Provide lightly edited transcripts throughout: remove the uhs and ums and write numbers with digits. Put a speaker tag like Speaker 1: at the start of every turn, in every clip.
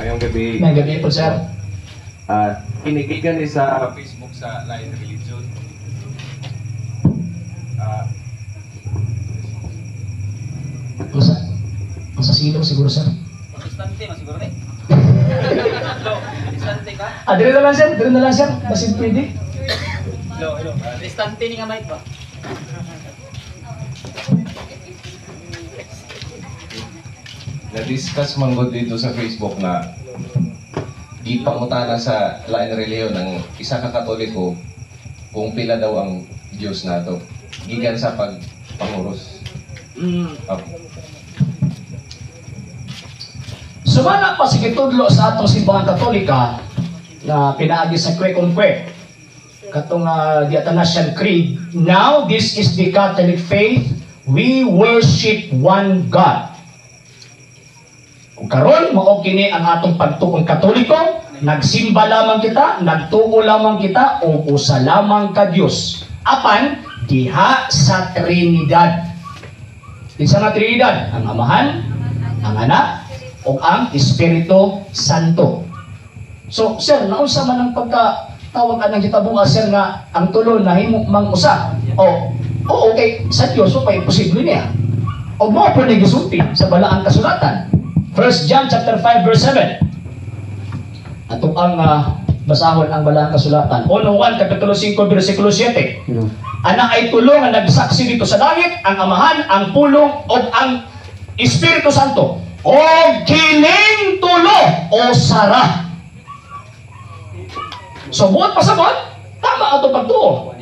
Speaker 1: Maayong gabi.
Speaker 2: Maayong gabi po, sir.
Speaker 1: Kinikigan ni sa Facebook sa Lain Religion.
Speaker 2: Masa, masa silong siguro, sir.
Speaker 3: Protestante, masiguro ni. Lo, protestante ka?
Speaker 2: Ah, dire na lang, sir. Dire na lang, sir. Basin pwede.
Speaker 3: Lo, lo. Protestante ni nga mic ba?
Speaker 1: Na-discuss man gud dito sa Facebook na gipangutana sa Lain Relihiyon ng isa ka Katoliko kung pila daw ang Diyos nato gikan sa pagpanguros.
Speaker 2: Sumala pa sa gitudlo sa atong Simbahan Katolika na pinaagi sa Quoecumque katong the Athanasian Creed. Now this is the Catholic faith, we worship one God. Kung karon mao kini ang atong pagtuong Katoliko, nagsimba lamang kita, nagtuo lamang kita o usa lamang ka Dios. Apan diha sa Trinidad. Kinsa nga Trinidad? Ang Amahan, ang Anak, o ang Espiritu Santo. So, sir, naunsa man ang pagka tawag anang hitabuha, sir, nga ang tulo nahimo mang usa? O, oo, okay, sa Dios so pa imposible niya. O mao po ni gisulti sa balaang kasulatan. 1 John chapter 5 verse 7. Ato ang basahon ang balaang kasulatan. 1 kapitulo 5 versikulo 7. Ana ay tulo nga nagsaksi dito sa langit, ang Amahan, ang Pulong ug ang Espiritu Santo. O kining tulo o sara. So buot pasabot, tama ato pagtuo.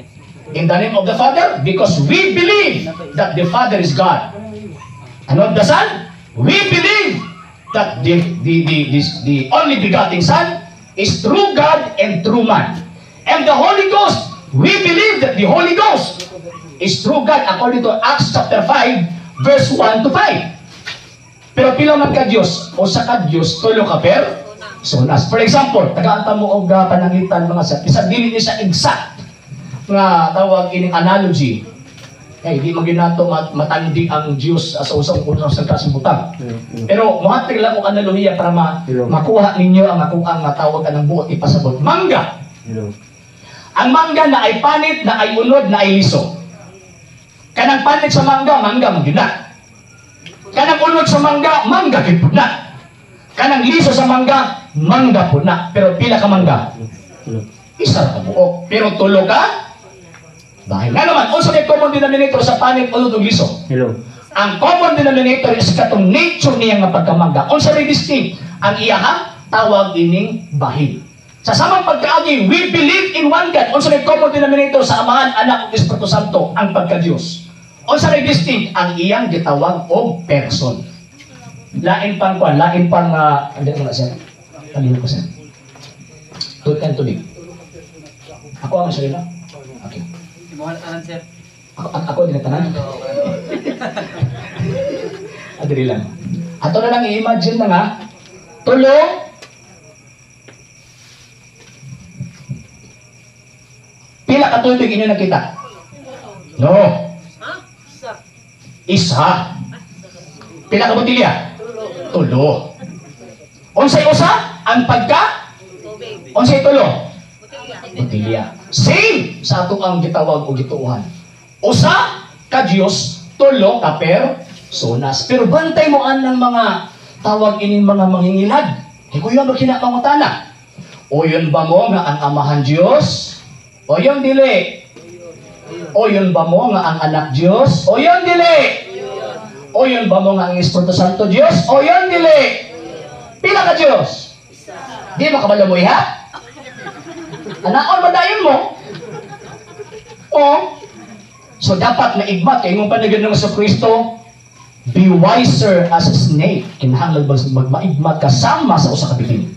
Speaker 2: In the name of the Father, because we believe that the Father is God. And of the Son, we believe that the only begotten Son is true God and true man. And the Holy Ghost, we believe that the Holy Ghost is true God according to Acts chapter 5, verse 1 to 5. Pero pila man ka Diyos? O sa ka Diyos, tulo ka personas. For example, tagaan mo og panangitan, mga sir. Bisan dili ni siya exact nga tawag ining analogy. Kay di man gyud nato matandi ang Diyos sa usang unang sa kasing butang. Pero mohatag lang og analohiya para makuha ninyo ang akong nga tawag anang buot ipasabot. Mangga. Ang mangga na ay panit, na ay unod, na ay liso. Kanang panit sa mangga, mangga man gyud na. Kanang unod sa mangga, mangga gyud pud na. Kanang liso sa mangga, mangga pud na. Pero pila ka mangga? Isa ka buok. Pero tulo ka? Dahil nga naman, unsa may common denominator sa panit, unod ug liso? Ang common denominator is katong nature niya nga pagkamangga. Unsa may distinct? Ang iyaha tawag ining bahin. Sa samang pagkaagi, we believe in one God. Unsa may common denominator sa Amahan, Anak ug Espiritu Santo? Ang pagka-Dios. Unsa may distinct? Ang iyang gitawag og person. Lain pang kwan, lain pang hindi mo na, sir. Palihog ko, sir. Tubig kan tubig. Ako ang sarili. Okay.
Speaker 3: Imuha na tanan, sir.
Speaker 2: Ako din tanan. Adiri lang. Ato na lang i-imagine na nga tulo pila ka tubig inyo nakita? No. Isa. Pila ka botilya? Tulo. Unsay usa? Ang pagka? Unsay tulo? Botilya. Same sa ato ang gitawag o gituohan. Usa ka Dios, tulo ka personas. Pero bantay mo anang mga tawag ining mga mangingilad. Hey, kuya, ba kinapangutana? O yun ba mo nga ang Amahan Dios? O yun dili? O yun ba mo nga ang Anak Dios? O yun dili? O yun ba mo nga ang Espiritu Santo Dios? O yun dili? Pila ka Dios? Di ba kabalo mo iha? Anaon ba dayon mo? O, so dapat maigmat kay imong panagin ng sa Kristo, be wiser as a snake. Kinahanglan ba magmaigmat ka sama sa usa ka bitin?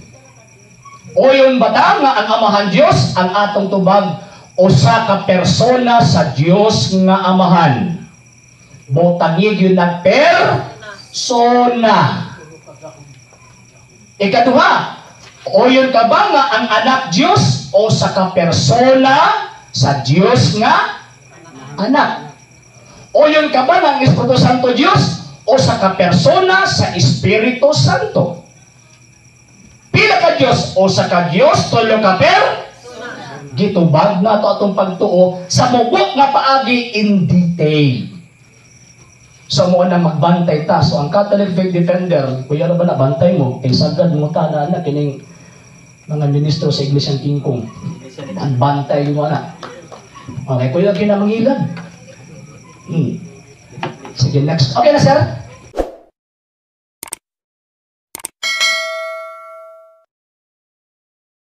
Speaker 2: O yun ba ta nga ang Amahan Dios ang atong tubag usa ka persona sa Dios nga Amahan? Butangig yun ang persona. Ikaduha, o yun ka ba nga ang Anak Dios o sa ka persona sa Dios nga Anak? O yun ka ba nga ang Espiritu Santo Dios o sa ka persona sa Espiritu Santo? Pila ka Dios? Usa ka Dios, tulo ka per gitubag na to atong pagtuo sa mubo nga paagi in detail. So mo na magbantay ta. So ang Catholic Faith Defender, kuya ra ba na bantay mo? Kay sagad mo ta na kining mga ministro sa Iglesia King Kong. Ang bantay mo na. Okay, kuya kinamangilan. Sige, next. Okay na, sir?